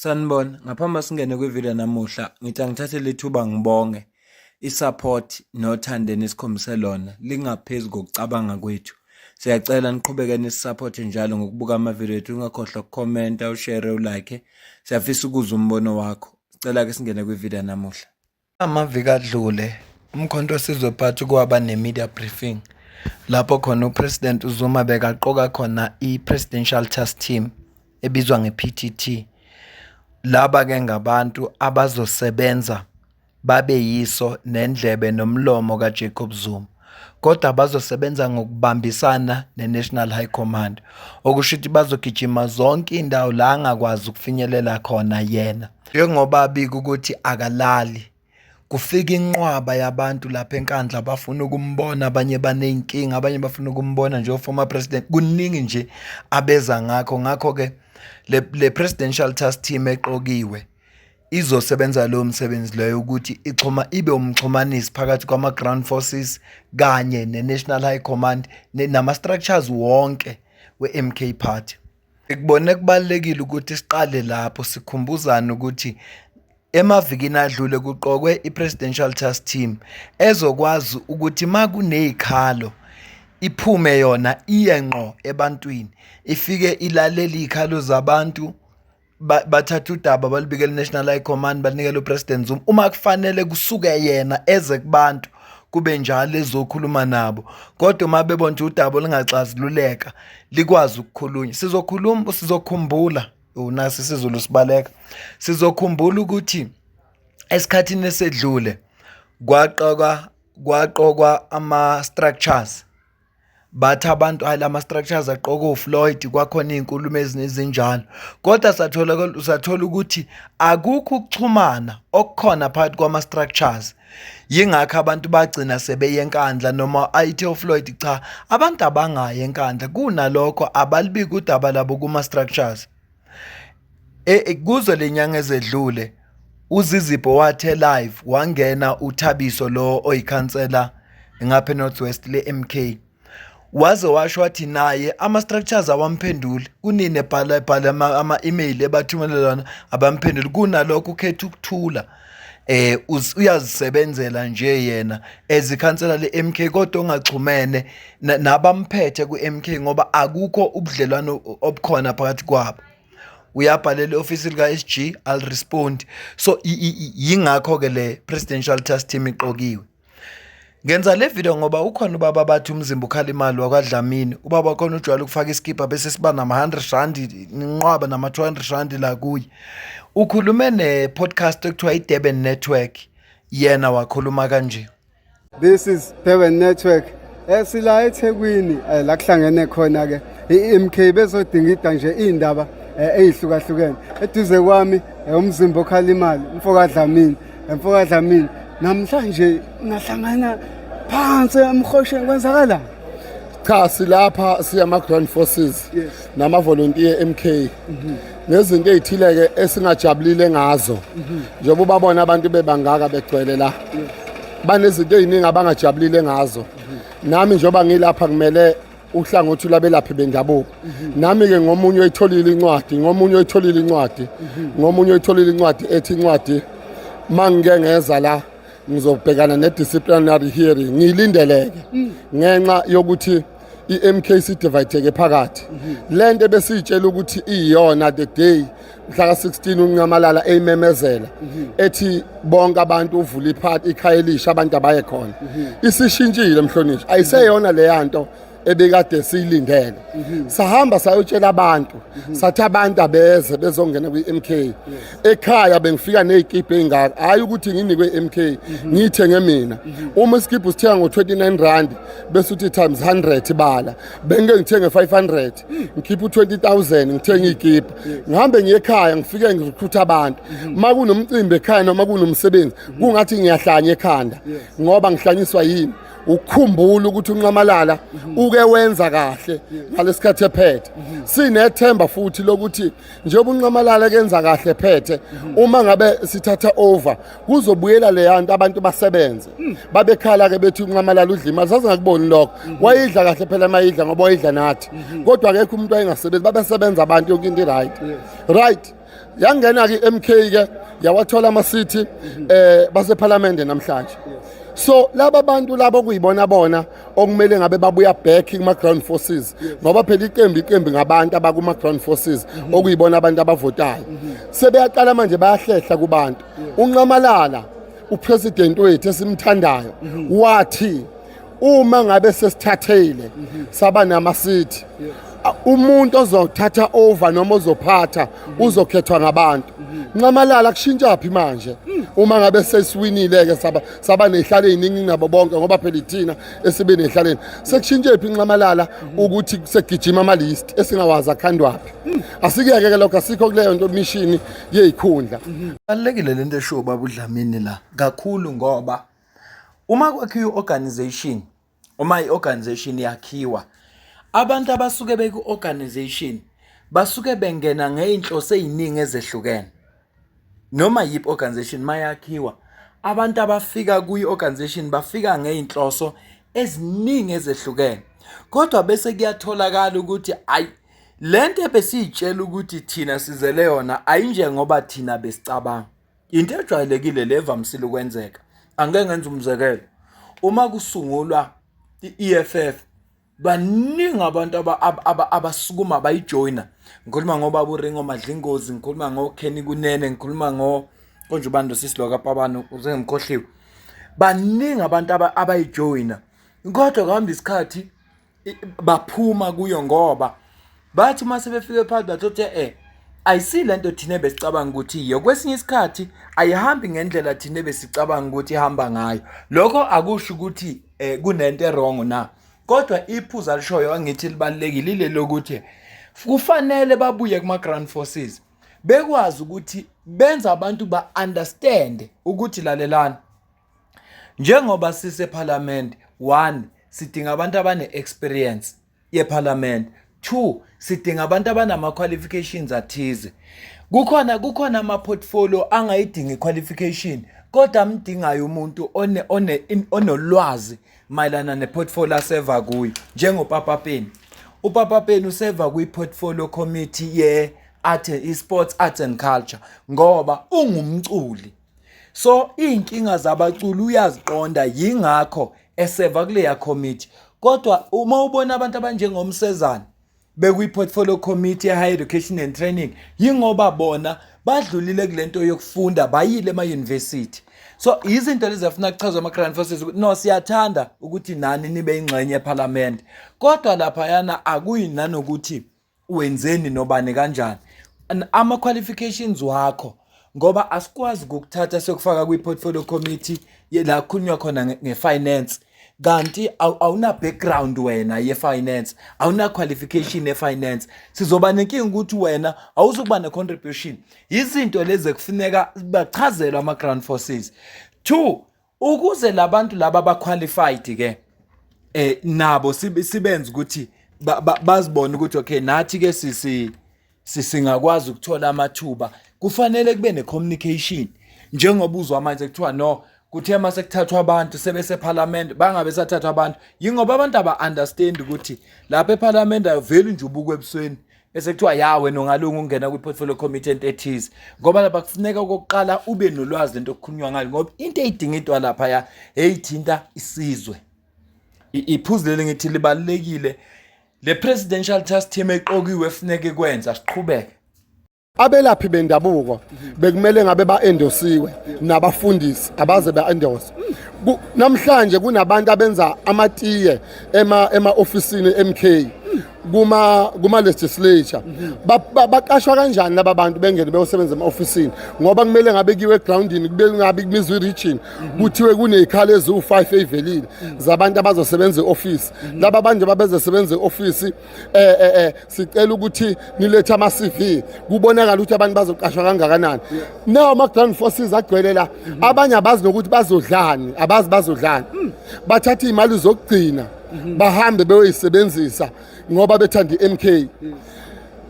Sanibona, ngaphambi singene kwivideo namuhla, ngithi angithathe lethuba ngibonge i-support nothando enisikhombise lona lingaphezu kokucabanga kwethu. Siyacela niqhubeke nisisupport njalo ngokubuka amavidiyo ethu, ungakhohlwa ukukhomenta, ushare, ulike. Siyafisa ukuzwa umbono wakho. Sicela ke singene kwivideo namuhla. Amaviki adlule, uMkhonto weSizwe Party kwaba ne-media briefing lapho khona uPresident uZuma bekaqoka khona i-Presidential Task Team ebizwa nge-PTT. Laba-ke ngabantu abazosebenza babe yiso nendlebe nomlomo kaJacob Zuma, kodwa bazosebenza ngokubambisana ne-National High Command, okusho ukuthi bazogijima zonke iy'ndawo la angakwazi ukufinyelela khona yena. Njengoba abika ukuthi akalali, kufika inqwaba yabantu lapha eNkandla bafuna ukumbona, abanye baney'nkinga, abanye bafuna ukumbona njengo-former president. Kuningi nje abeza ngakho. Ngakho-ke le presidential task team eqokiwe izosebenza lowo msebenzi loyo ukuthi ixhuma ibe umxhumanisi phakathi kwama-ground forces kanye ne-National High Command nama-structures wonke we-MK Party. Ngikubone kubalulekile ukuthi siqale lapho sikhumbuzane ukuthi emavikini adlule kuqokwe i-Presidential Task Team ezokwazi ukuthi uma kuney'khalo iphume yona iye ngqo ebantwini, ifike ilalele iy'khalo zabantu, bathathe udaba balubikele i-National High Command, banikele uPresident Zuma. Uma kufanele kusuke yena eze kubantu kube njalo ezokhuluma nabo, kodwa uma bebona ukuthi udaba olungaxazululeka likwazi ukukhulunywa. Sizokhuluma, sizokhumbula, nasi isiZulu sibaleka, sizokhumbula ukuthi esikhathini esedlule kwaqokwa ama-structures, bathi abantu hayi lama structures aqoka oFloyd, kwakhona iy'nkulumo ezinjalo, kodwa sathola ukuthi akukho ukuxhumana okukhona phakathi kwama-structures. Yingakho abantu bagcina sebeye eNkandla, noma ayithi oFloyd cha, abantu abangayi eNkandla, kunalokho abalibiki udaba labo kuma-structures. Kuzo le nyanga ezedlule uZizipho wathe live wangena uThabiso lo oyikhansela ngapha eNorth West le-MK, waze washo wathi naye ama-structures awamphenduli, kunini ebhala ebhala ama-email ebathumelela lona abamphenduli, kunalokho ukhetha ukuthula. Uyazisebenzela nje yena as ikhansela le-MK, kodwa ongaxhumene nabamphethe ku-MK ngoba akukho ubudlelwano obukhona phakathi kwabo. Uyabhalela i-ofisi lika-SG al-respond. So yingakho-ke le presidential task team iqokiwe. Ngenza le video ngoba ukhona ubaba bathi umzimba ukhala imali wakwaDlamini. Ubaba khona ujwayele ukufaka iskibha bese siba nama-100 rand inqwaba nama-200 rand la kuye. Ukhulume ne-podcast ekuthiwa i-Durban Network, yena wakhuluma kanje. This is Durban Network. Sila eThekwini, la kuhlangene khona ke i-MK bezodingida nje indaba eyihlukahlukene. Eduze kwami umzimba okhala imali, umfoka Dlamini. Mfoka Dlamini, namhlanje nahlangana phansi emhosheni, kwenzakala? Cha, silapha siyama ground forces nama volunteer MK nezinto ezithile ke esingajabulile ngazo, njengoba ubabona abantu bebangaka begcwele la, banezinto eziningi abangajabulile ngazo. Nami njengoba ngilapha kumele uhlangothi lwabelaphi bendabuko, nami ke ngomunye oyitholile incwadi, ngomunye oyitholile incwadi, ngomunye oyitholile incwadi ethi incwadi mangike ngeza la ngizobhekana ne-disciplinary hearing, ngiyilindeleke ngenxa yokuthi i-MK divideke phakathi. Lento ebesiyitshela ukuthi iyona the day mhla ka-16 uNxamalala eyimemezela ethi bonke abantu uvula iphathi ikhaya elisha abantu abaye khona, isishintshile mhlonishwa, ayiseyona leya nto ebekade siyilindele. Sahamba sayotshela abantu, sathi abantu abeze bezongena kwi-MK. Ekhaya bengifika ney'kibha ey'ngaka, hhayi ukuthi nginikwe i-MK, ngiyithenge mina. Uma isikibha usithenga ngo-29 rand bese uthi times 100, bala bengike ngithenge 500, ngikhiphe u-20,000 ngithenge iy'kibha, ngihambe ngiye ekhaya, ngifike ngirecruit abantu. Uma kunomcimbi ekhaya noma kunomsebenzi kungathi ngiyahlanya ekhanda, ngoba ngihlanyiswa yini? Ukukhumbula ukuthi uNxamalala uke wenza kahle ngalesikhathi ephethe. Sinethemba futhi lokuthi njengoba uNxamalala kenza kahle phethe, uma ngabe sithatha over kuzobuyela leya nto, abantu basebenze. Babekhala ke bethi uNxamalala udla imali, sasingakuboni lokho. Wayidla kahle phela mayidla ngoba wayidla nathi, kodwa akekho umuntu wayengasebenzi, babesebenza abantu, yonke into right. Yangena ke iMK ke, yawathola ama city basephalamende namhlanje. So laba bantu labo kuyibona bona okumele ngabe babuya back kuma ground forces, ngoba phela iqembu ngabantu abakuma ground forces, okuyibona abantu abavotayo. Sebeyaqala manje bayahlehla kubantu. UNxamalala, upresident wethu esimthandayo, wathi uma ngabe sesithathele saba nama-seat, umuntu ozothatha over noma ozophatha uzokhethwa ngabantu. Nxamalala, kushintsha phi manje uma ngabe sesiwinile ke, saba nezihlalo eziningi nabo bonke, ngoba phela ithina esibe nehlaleni? Sekushintshe phi, Nxamalala, ukuthi segijima ama list esingawazi akhandwaphi? Asikuyeke ke lokho, asikho kuleyo nto mission yezikhundla. Balulekile lento eshiwo baba uDlamini la kakhulu, ngoba uma kwakhiwa i-organization, uma i-organization yakhiwa, abantu abasuke beku-organization basuke bengena ngey'nhloso ey'ningi ezehlukene. Noma yiphi organization mayakhiwa, abantu abafika kuyi-organization bafika ngey'nhloso eziningi ezehlukene, kodwa bese kuyatholakala ukuthi ayi, lento ebesiyitshela ukuthi thina sizele yona ayinjengoba thina besicabanga. Into ejwayelekile le evamisile ukwenzeka. Angike ngenza umzekelo, uma kusungulwa i-EFF, baningi abantu abasukuma bayijoyina. Ngikhuluma ngobaba uRingo Madlingozi, ngikhuluma ngoKenny Kunene, ngikhuluma ngo konje ubani lo sisi lo kaPabano, usengimkhohliwe. Baningi abantu abayijoyina, kodwa kuhamba isikhathi baphuma kuyo, ngoba bathi uma sebefike phakathi bathi ayisi lento thina besicabanga ukuthi iyo. Kwesinye isikhathi ayihambi ngendlela thina besicabanga ukuthi ihamba ngayo. Lokho akusho ukuthi kunento e-wrong na, kodwa iphuzu alishoyo angithi libalulekile, ile lokuthi kufanele babuye kuma ground forces, bekwazi ukuthi benza abantu ba-understand ukuthi lalelani, njengoba sisephalamende, one, sidinga abantu abane-experience yephalamende, two, sidinga abantu abanama-qualifications athize. Kukhona ama-portfolio angayidingi i-qualification, kodwa amdingayo umuntu onolwazi mayelana ne-portfolio aseva kuyo, njengoPapa Penny. UPapa Penny useva kwi-portfolio committee ye-art, i-sports, arts and culture, ngoba ungumculi, so iy'nkinga zabaculi uyaziqonda, yingakho eseva kuleya committee. Kodwa uma ubona abantu abanjengomsezane bekwi-portfolio committee ye-higher education and training, yingoba bona badlulile kulento yokufunda, bayile ema-university. So izinto lezi afuna kuchazwa ama-ground forces ukuthi no, siyathanda ukuthi nani nibe ingxenye ephalamende, kodwa laphayana akuyi nanokuthi wenzeni nobani kanjani, ama-qualifications wakho, ngoba asikwazi ukukuthatha siyokufaka kwi-portfolio committee la kukhulunywa khona nge-finance, kanti awuna background wena ye-finance, awuna qualification ye-finance. Sizoba nenkinga ukuthi wena awuzukuba ne-contribution. Izinto lezi ekufuneka bachazelwe ama-ground forces. Two, ukuze labantu laba aba-qualified ke nabo sibenze ukuthi bazibone ukuthi okay, nathi ke sisi sisingakwazi ukuthola amathuba, kufanele kube ne-communication, njengoba uzwa manje kuthiwa no, kuthe mase kuthathwa abantu sebesephalamende, bangabe sathathwa abantu, yingoba abantu aba-understand ukuthi lapha ephalamende ayoveli nje ubukwe ebusweni bese kuthiwa ya, wena ungalunga ukungena kwi-portfolio committee ento ethize, ngoba lapha kufuneka okokuqala ube nolwazi lento okukhulunywa ngayo, ngoba into eyidingidwa laphaya eyithinta isizwe. Iphuzu leli ngithi libalulekile, le presidential task team eqokiwe efuneka ikwenza. Siqhubeke. Abelaphi bendabuko bekumele ngabe ba-endorsiwe, nabafundisi abaze ba-endorse. Namhlanje kunabantu abenza amatiye ema-ofisini MK, kuma legislature. Baqashwa kanjani laba bantu bengene beyosebenza ema-ofisini, ngoba kumele ngabe kuyiwe egroundini, kube ngabe kumizwa i-region, kuthiwe kuney'khala eziwu-5 ey'velile zabantu abazosebenza e-ofisi? Laba bantu babezosebenza e-ofisi, sicela ukuthi nilethe ama-CV, kubonakala ukuthi abantu bazoqashwa kangakanani. Nawo ama-ground forces agcwele la, abanye abazi nokuthi bazodlani, abazi bazodlani. Bathatha iy'mali zokugcina bahambe beyoyisebenzisa ngoba bethanda i-MK.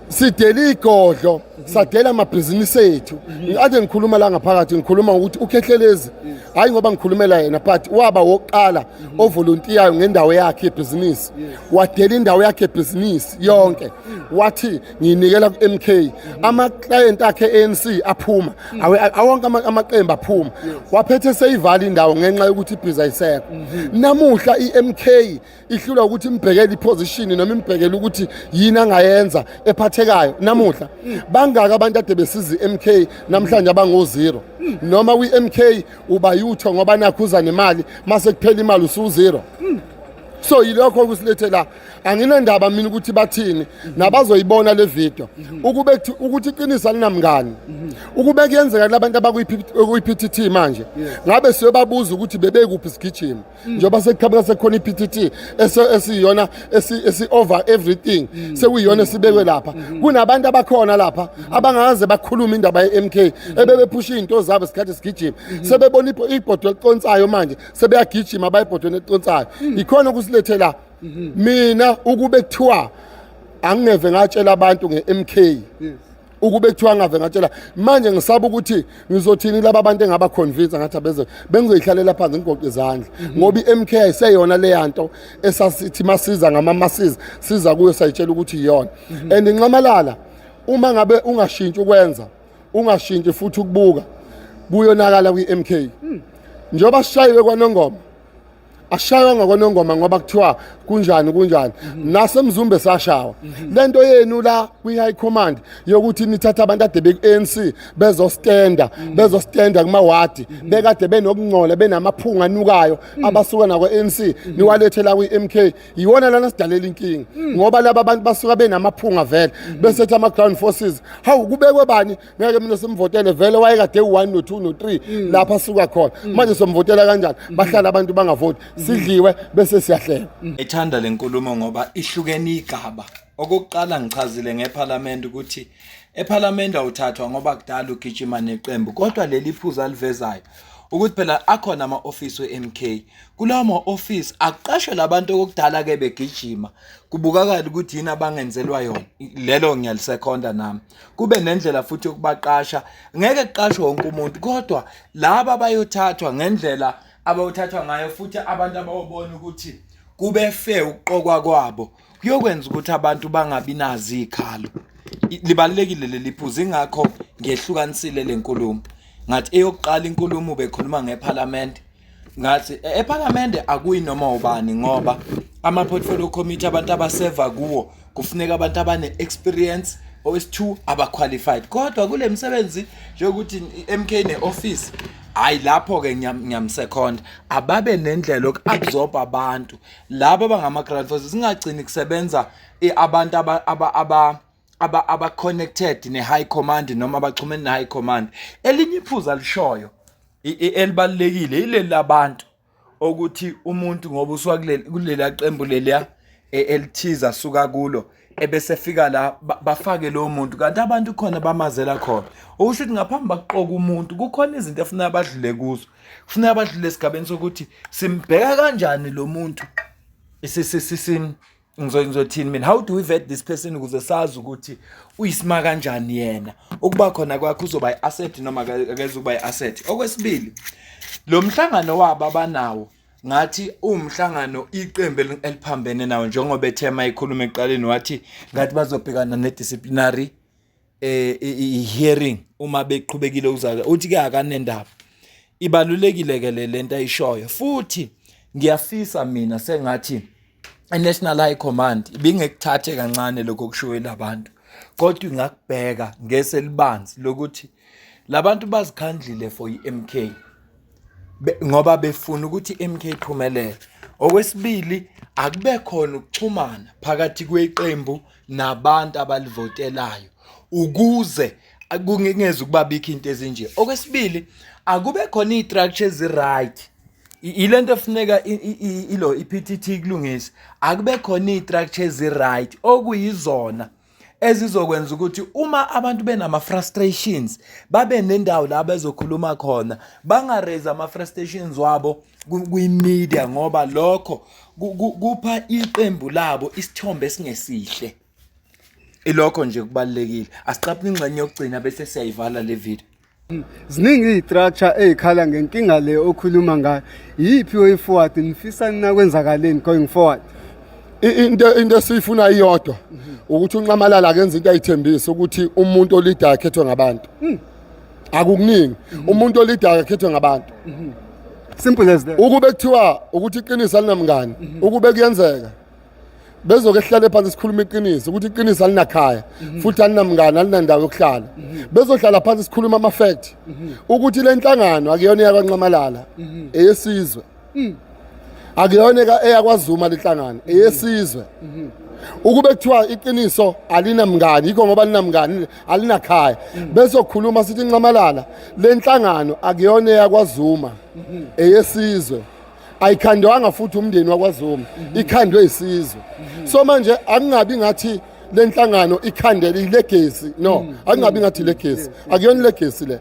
Sidela igodlo, sadela amabhizinisi ethu. Ade ngikhuluma la ngaphakathi, ngikhuluma ukuthi uKhehlelezi, hayi ngoba ngikhulumela yena, but waba wokuqala ovolontiyayo ngendawo yakhe yebhizinisi, wadela indawo yakhe yebhizinisi yonke, wathi ngiyinikela ku-MK. Ama-client akhe ANC aphuma, awonke amaqembu aphuma, waphethe seyivala indawo ngenxa yokuthi ibhizi ayisekho. Namuhla i-MK ihlulwa ukuthi imbhekele iposition noma imbhekele ukuthi yini angayenza ephathekayo. Namuhla bangaka abantu ade besiza i-MK namhlanje abango-zero, noma kwi-MK uba yutho ngoba nakho uza nemali, mase kuphela imali usu-zero. So yilokho okusilethe la. Anginandaba mina ukuthi bathini nabazoyibona le video, ukube ukuthi iqiniso alinamngani. Ukube kuyenzeka kulabantu abakwi-PTT manje, ngabe siyobabuza ukuthi bebekuphi sigijima, njengoba sekuqhamuka sekukhona i-PTT esiyona esi-over everything, sekuyiyona esibekwe lapha. Kunabantu abakhona lapha abangaze bakhulume indaba ye-MK, ebebephusha iy'nto zabo isikhathi sigijima, sebebona ibhodo eliconsayo manje, sebeyagijima bayibhodweni eliconsayo. Ikhona okusilethe la. Mina ukube kuthiwa angingeve ngatshela abantu nge-MK, ukube kuthiwa ngave ngatshela manje, ngisaba ukuthi ngizothini laba bantu engaba convince ngathi abeze, bengizoyihlalela phansi ngigoqe izandla, ngoba i-MK ayiseyona leyanto esasithi masiza ngama masiza siza kuyo, sayitshela ukuthi iyona. And Nxamalala, uma ngabe ungashintshi ukwenza, ungashintshi futhi ukubuka, kuyonakala kwi-MK. Njengoba sishayiwe kwaNongoma, ashaywa ngakwaNongoma ngoba kuthiwa kunjani kunjani, naseMzumbe sashawa. Lento yenu la kwi-high command yokuthi nithatha abantu ade beku-ANC bezostenda, bezostenda kumawadi, bekade benokungcola, benamaphunga anukayo, abasuka nakwa-ANC, niwalethe la kwi-MK, iwona lana sidalela inkinga, ngoba laba bantu basuka benamaphunga vele, besethi ama-ground forces, hawu, kubekwe bani? Ngeke mina simvotele vele, wayekade u-1 no-2 no-3 lapha asuka khona, manje somvotela kanjani? Bahlala abantu bangavoti, sidliwe bese siyahleka. Ethanda lenkulumo ngoba ihlukene igaba. Okokuqala ngichazile ngeParliament ukuthi eParliament awuthathwa ngoba kudala ugijima neqembu, kodwa leli phuzu alivezayo ukuthi phela akhona ama-ofisi we-MK. Kulawo ma-ofisi akuqashwe labantu okudala ke begijima, kubukakala ukuthi yini abangenzelwa yona. Lelo ngiyalisekhonda nami. Kube nendlela futhi yokubaqasha. Ngeke kuqashwe wonke umuntu, kodwa laba abayothathwa ngendlela abayothathwa ngayo, futhi abantu abawubona ukuthi kube fair ukuqokwa kwabo, kuyokwenza ukuthi abantu bangabi nazo izikhalo. Libalulekile leli phuzu, ingakho ngehlukanisile lenkulumo. Ngathi eyokuqala inkulumo bekhuluma ngeParliament, ngathi eParliament akuyi noma ubani, ngoba ama portfolio committee abantu abaseva kuwo kufuneka abantu abane experience, owesi-2 aba-qualified. Kodwa kule misebenzi njengokuthi i-MK ne-office, hayi, lapho-ke ngiyamsekhonda, ababe nendlela yoku-absorb abantu laba abangama-ground forces, singagcini kusebenza abantu aba connected ne-high command noma abaxhumene ne-high command. Elinye iphuzu alishoyo elibalulekile yileli labantu, ukuthi umuntu ngoba usuka kulela qembu leliya elithize asuka kulo, ebese fika la bafake lowo muntu, kanti abantu khona bamazela khona. Okusho ukuthi ngaphambi bakuqoka umuntu kukhona izinto efuneka badlule kuzo, kufuneka badlule esigabeni sokuthi simbheka kanjani lo muntu, ngizothini mina, how do we vet this person ukuze sazi ukuthi uyisima kanjani yena, ukuba khona kwakhe uzoba i-asset noma akezukuba i-asset. Okwesibili, lo mhlangano wabo abanawo, ngathi uwumhlangano iqembu eliphambene nawo, njengoba ethema ikhuluma ekuqaleni wathi ngathi bazobhekana ne-disciplinary i-hearing uma beqhubekile uzaza. Uthi ke akanendaba. Ibalulekile ke le lento ayishoyo, futhi ngiyafisa mina sengathi i-National High Command ibingekuthathe kancane lokho okushiwo labantu, kodwa ingakubheka ngeselibanzi lokuthi labantu bazikhandlile for i-MK ngoba befuna ukuthi i-MK iphumelele. Okwesibili, akube khona ukuxhumana phakathi kweqembu nabantu abalivotelayo ukuze kungeze ukuba bikho into ezinje. Okwesibili, akube khona iy'structure ezi-right. Ilento efuneka ilo i-PTT kulungise. Akube khona iy'structure ezi-right okuyizona ezizokwenza ukuthi uma abantu benama-frustrations babe nendawo la bezokhuluma khona, banga-raise ama-frustrations wabo kwi-media, ngoba lokho kupha iqembu labo isithombe esingesihle. Ilokho nje kubalulekile. Asiqaphile ingxenye yokugcina bese siyayivala le video. Ziningi izistructure ezikhala ngenkinga le okhuluma ngayo. Yiphi way forward nifisa nakwenzakaleni going forward? Into esiyifuna iyodwa ukuthi uNxamalala akenze into ayithembisa ukuthi umuntu olida akhethwe ngabantu. Akukuningi. Umuntu olida akhethwe ngabantu. Simple as that. Ukube kuthiwa ukuthi iqiniso alinamngani, ukube kuyenzeka bezoke sihlale phansi sikhuluma iqiniso ukuthi iqiniso alinakhaya futhi alinamngani alinandawo yokuhlala. Bezohlala phansi sikhuluma ama-fact ukuthi le nhlangano akuyona eyakwaNxamalala, eyesizwe. Akuyona eyakwaZuma le nhlangano, eyesizwe. Ukube kuthiwa iqiniso alinamngani, yikho ngoba alinamngani alinakhaya. Bezokhuluma sithi Nxamalala le nhlangano akuyona eyakwaZuma, eyesizwe. Ayikhandwanga futhi umndeni wakwaZuma, ikhandwe isizwe. So manje akungabi ngathi le nhlangano ikhandele ilegacy, no, akungabi ngathi ilegacy, akuyona ilegacy le,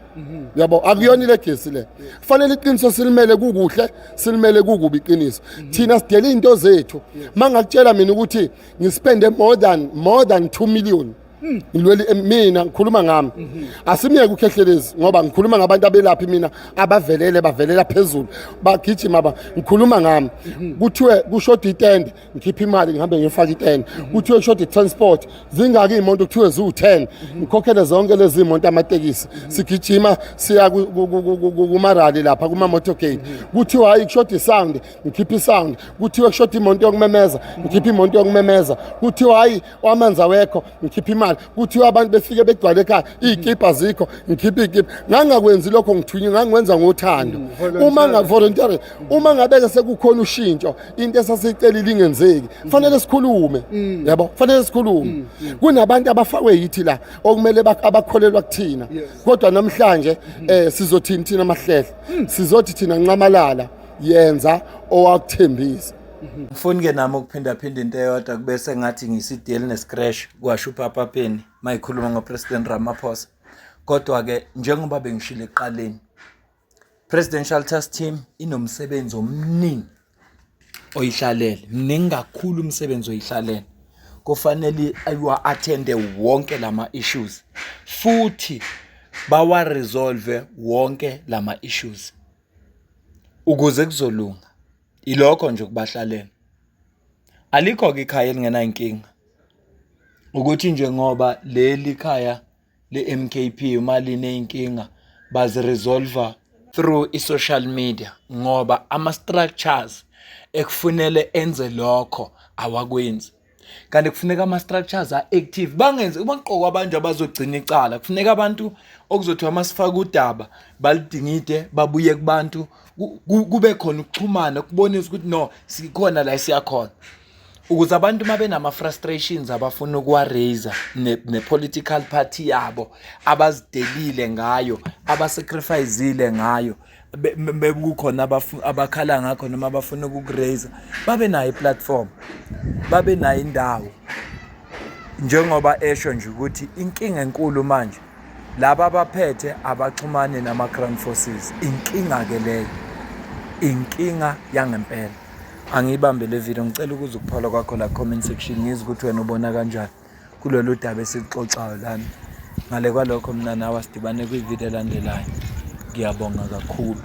yabo, akuyona ilegacy le. Kufanele iqiniso silimele kukuhle, silimele kukubi iqiniso. Thina sidele izinto zethu. Mangakutshela mina ukuthi ngispende more than 2 million ngilweli, mina ngikhuluma ngami, asimyeke uKhehlelezi ngoba ngikhuluma ngabantu abelaphi mina abavelele bavelela phezulu bagijima ba ngikhuluma ngami. Kuthiwe kushoda itende, ngikhipha imali ngihambe ngiyofaka itende. Kuthiwe kushoda i-transport, zingaki iy'moto? Kuthiwe ziwu-10, ngikhokhele zonke lezi imoto, amatekisi, sigijima siya kumarally lapha kuma-motorcade. Kuthiwa hayi, kushoda isound, ngikhipha isound. Kuthiwe kushoda imoto yokumemeza, ngikhipha imoto yokumemeza. Kuthiwa hayi, amanzi awekho, ngikhipha imali. Kuthiwa abantu befike begcwale ekhaya, iy'kibha zikho, ngikhipha iy'kibha. Ngangakwenzi lokho ngithunywe, ngangikwenza ngothando. Uma nga-voluntary, uma ngabeke sekukhona ushintsho, into esasiyicelile ingenzeki, fanele sikhulume, yabo, fanele sikhulume. Kunabantu abafakwe yithi la okumele abakholelwa kuthina, kodwa namhlanje sizothini thina amahlehla? Sizothi thina, Nxamalala, yenza owakuthembisa. Ngifuni ke nami ukuphinda phinda into eyodwa kube sengathi ngiyisideli nescratch, kwasho uPapa Penny mayikhuluma ngoPresident Ramaphosa. Kodwa ke njengoba bengishilo ekuqaleni, Presidential Task Team inomsebenzi omningi oyihlalele, mningi kakhulu umsebenzi oyihlalele. Kufanele awa-attende wonke lama issues futhi bawa resolve wonke lama issues ukuze kuzolunga. Ilokho nje kubahlalela. Alikho-ke ikhaya elingenayinkinga. Ukuthi nje ngoba leli khaya le-M_K_P uma liney'nkinga baziresolve through i-social media ngoba ama-structures ekufunele enze lokho awakwenzi. Kanti kufuneka ama-structures a-active, bangenzi uma kuqokwa abantu abazogcina icala, kufuneka abantu okuzothiwa uma sifaka udaba balidingide, babuye kubantu, kube khona ukuxhumana kubonisa ukuthi no, sikhona la esiyakhona, ukuze abantu uma benama-frustrations abafuna ukuwa-raise ne-political party yabo abazidelile ngayo, abasacrificile ngayo, bekukhona abakhala ngakho noma abafuna ukukuraise, babe nayo i-platform, babe nayo indawo. Njengoba esho nje ukuthi inkinga enkulu manje laba abaphethe abaxhumani nama-ground forces, inkinga-ke leyo, inkinga yangempela. Angiyibambe le video, ngicela ukuza ukuphola kwakho la comment section, ngizwe ukuthi wena ubona kanjani kulolu daba esikuxoxayo lana. Ngale kwalokho, mina nawe asidibane kwividiyo elandelayo. Ngiyabonga kakhulu.